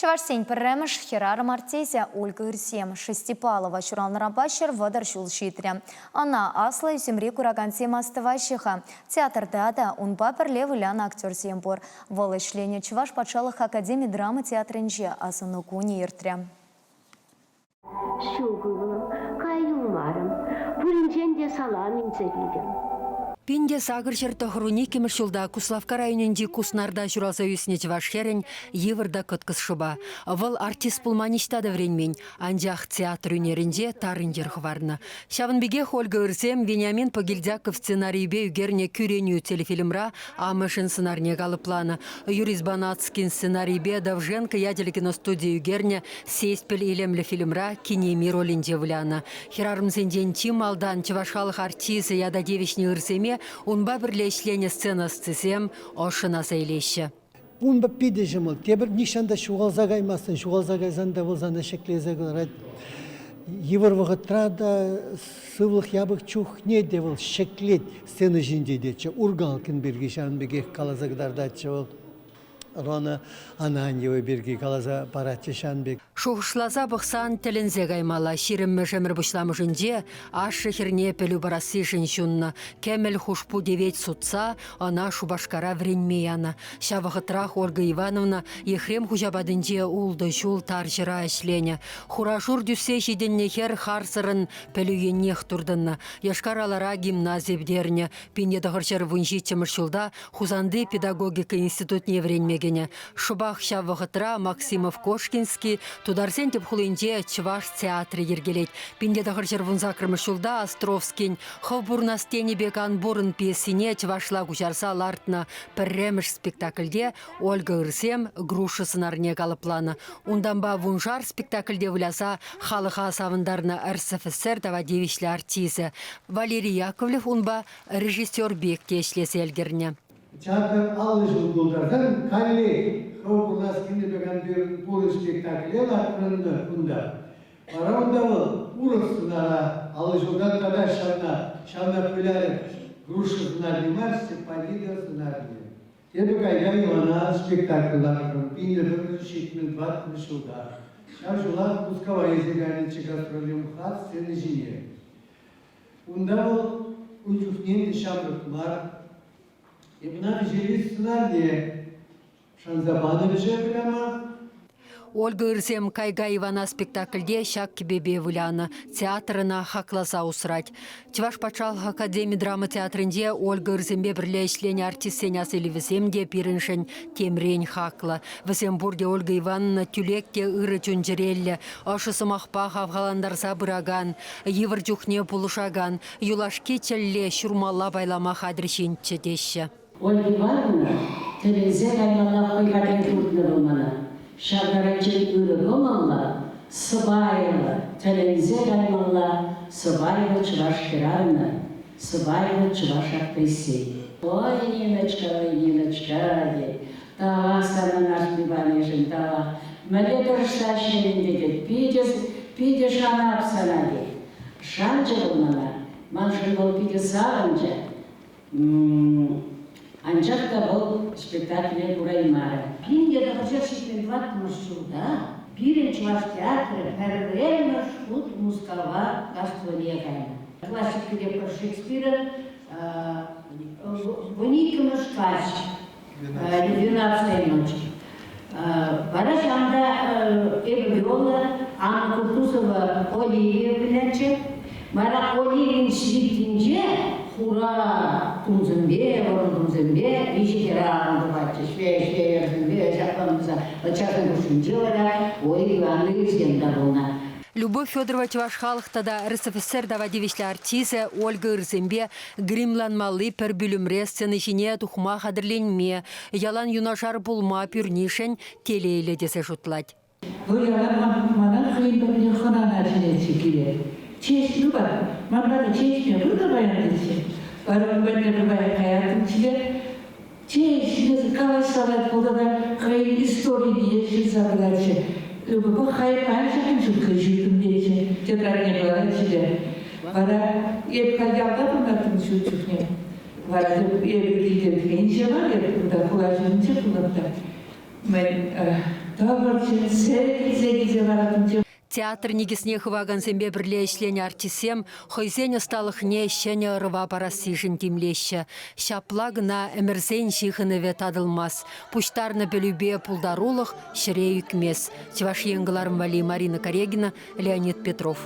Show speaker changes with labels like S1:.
S1: Чӑвашсен пӗрремӗш хӗрарӑм артисчӗ Ольга Ырсем Шестипалова ҫуралнӑранпа 130 ҫул ҫитрӗ. Ӑна аслӑ ӳсӗмри куракансем астӑваҫҫӗ-ха. Театрта та унпа пӗрле вылянӑ актерсем пур. Вӑл ӗҫленӗ Чӑваш патшалӑх академи драма театрӗнче асӑну кунӗ иртрӗ.
S2: Ҫук, ывӑлӑм, кая юлмарӑм. Пуринчен те салам илсе килтӗм.
S3: 1892 ҫулта Куславкка районӗнчи Куснарта ҫуралса ӳснӗ чӑваш хӗрӗн йывӑр та кӑткӑс шӑпа. Вӑл артист пулма ниҫта та вӗренмен, анчах театр ӳнерӗнче тарӑн йӗр хӑварнӑ. Ҫавӑн пекех Ольга Ырсем Вениамин Погильдяков сценарийӗпе ӳкернӗ «Кӳренӳ» телефильмра амӑшӗн сӑнарне калӑпланӑ. Юрий Збанацкин сценарийӗпе Довженко ячӗллӗ киностуди ӳкернӗ Сеспель илемлӗ фильмра кинеми ролӗнче вылянӑ. Хӗрарӑмсенчен чи малтан чӑваш халӑх артисчӗ ята тивӗҫнӗ ырсеме унпа пӗрле ӗҫленӗ сцена ӑстисем ӑшшӑн аса илеҫҫӗ.
S4: Унпа питӗ ҫӑмӑл. Тепӗр нихҫан та ҫухалса каймастӑн. Ҫухалса кайсан та вӑл сана ҫӗклесе кӑларать. Йывӑр вӑхӑтра та сывлӑх япӑх чухне те вӑл ҫӗклет сцена ҫинче тетчӗ. Ургалкин пирки ҫавӑн пекех каласа кӑтартатчӗ вӑл. Рона Ананьева пирки каласа паратчӗ ҫавӑн пек.
S3: Шухӑшласа пӑхсан тӗлӗнсе каймалла ҫирӗммӗш ӗмӗр пуҫламӑшӗнче ашшӗ хӗрне пӗлӳ парассишӗн ҫуннӑ кӗмӗл хушпу тевет сутса ӑна Шупашкара вӗренме янӑ. Ҫав вӑхӑтрах Ольга Ивановна Ехрем хуҫа патӗнче ултӑ ҫул тарҫӑра ӗҫленӗ. Хура-шур тӳссе ҫитӗннӗ хӗр харсӑррӑн пӗлӳ еннех туртӑннӑ. Йошкар-Олара гимнази пӗтернӗ. 1917 ҫулта Хусанти педагогика институтне вӗренме кӗнӗ. Шӑпах ҫав вӑхӑтра Максимов-Кошкинский тутарсен тӗп хулинче чӑваш театрӗ йӗркелет. 1918 ҫулта Островскин «Хӑв пурӑнас тенӗ пек ан пурӑн» пьесине чӑвашла куҫарса лартнӑ пӗрремӗш спектакльте Ольга Ырсем груша сӑнарне калӑпланӑ. Унтанпа вуншар спектакльте выляса халӑха савӑнтарнӑ РСФСР тава тивӗҫлӗ артисчӗ Валерий Яковлев унпа режиссер пек те ӗҫлесе ӗлкӗрнӗ.
S4: Театр 50 ҫул тултарсан каллех хӑв пурӑнас килнӗ пек ан пурӑн спектакле лартрӑн кунта. Вара унта вӑл урӑх сӑнара 50 ҫултан тата ҫавна, ҫавна вылярӗ груша сӑнарне мар, Степанида сӑнарне. Эпӗ кайран ӑна спектакль лартрӑм 1974 ҫулта. Ҫав ҫулах Мускава илсе кайнӑччӗ гастроле МХАТ сцени ҫине. Унта вӑл ун чухне те ҫамрӑк мар. Эп ӑна вӗҫелли сценарие шанса панӑччӗ выляма.
S3: Ольга Ырсем «Кайга Ивана» спектакльте ҫак кӗпепе вылянӑ. Театр ӑна хакласа усрать. Чӑваш патшалӑх академи драма театрӗнче Ольга Ырсемпе пӗрле ӗҫленӗ артистсен асилӗвӗсем те пирӗншӗн темрен хаклӑ. Вӗсем пурте Ольга Ивановна тӳлек те ырӑ чун-чӗреллӗ, ӑшӑ сӑмахпа хавхалантарса пыракан, йывӑр чухне пулӑшакан, юлашки чӗлле ҫурмалла пайлама хатӗр ҫынччӗ теҫҫӗ.
S5: Ольга Ивановна тӗлӗнсе каймалла хӑй патне туртнӑ вӑл мана. Ҫав таранччен ырӑ кӑмӑллӑ, сӑпайлӑ, тӗлӗнсе каймалла сӑпайлӑ чӑваш хӗрарӑмӗ, сӑпайлӑ чӑваш актриси. Ой, Ниночка, ой, Ниночка, тет, тавах сана Нарспи панишӗн, тавах. Мӗнле тӑрӑшса ӗҫлетӗн тетӗп, питӗ, питӗ шанап сана, тет. Шанчӗ вӑл мана, маншӑн вӑл питӗ савӑнчӗ. Анчах та вӑл спектакле кураймарӗ.
S6: 1974 ҫулта пирӗн чӑваш театрӗ пӗрремӗш хут Мускава гастроле кайнӑ. Классикипе пӗр Шекспирӑн 12-мӗш каҫ «Двенадцатая ночь». Вара ҫавӑнта эпӗ Виола Анна Кутузова Оливия вылятчӗ. Вара Оливин свитинче хура тумсемпе, вӑрӑм тумсемпе виҫӗ хӗрарӑм тухатчӗ. Ҫве-ҫве ҫакланса. Часӑн хушшинче вара Ольга Ивановна Ильсем та пулнӑ.
S3: Любовь Федорова чӑваш халӑх тата РСФСР тава тивӗҫлӗ артисчӗ Ольга Ырсемпе гримланмалли пӗр пӳлӗмре сцена ҫине тухма хатӗрленме, ялан юнашар пулма пӳрнишӗн телейлӗ тесе шутлать.
S7: Вӑл ялан мана хӑйӗн патне хӑнана чӗнетчӗ киле. Честь Люба, ман пата чей ӗҫме пыр та паян тетчӗ. Вара ун патне паян каяттӑмччӗ те чей ӗҫмесӗр калаҫса ларать вӑл тата хӑйӗн историне ҫырса пыратчӗ. Любӑпа хай паяншӑн ҫуткӑ ҫыртӑм тетчӗ, тетрадьне кӑларатчӗ те. Вара эп халь ялта пурӑнаттӑм ҫут чухне. Вара эпӗ килте инҫе мар эп кунта хула ҫумӗнче пулӑп та. Мӗн, Тӑхӑрччӗ, сӗт илсе килсе параттӑмччӗ.
S3: Театр никӗсне хывакансемпе пӗрле ӗҫленӗ артистсем хӑйсен ӑсталӑхне ҫӗнӗ ӑрӑва парассишӗн тимлеҫҫӗ. Ҫапла кӑна ӗмӗрсен ҫыхӑнӑвӗ татӑлмасть. Пуҫтарнӑ пӗлӳпе пултарулӑх ҫӗре ӳкмест. Чӑваш Ен кӑларӑм валли Марина Карягина, Леонид Петров.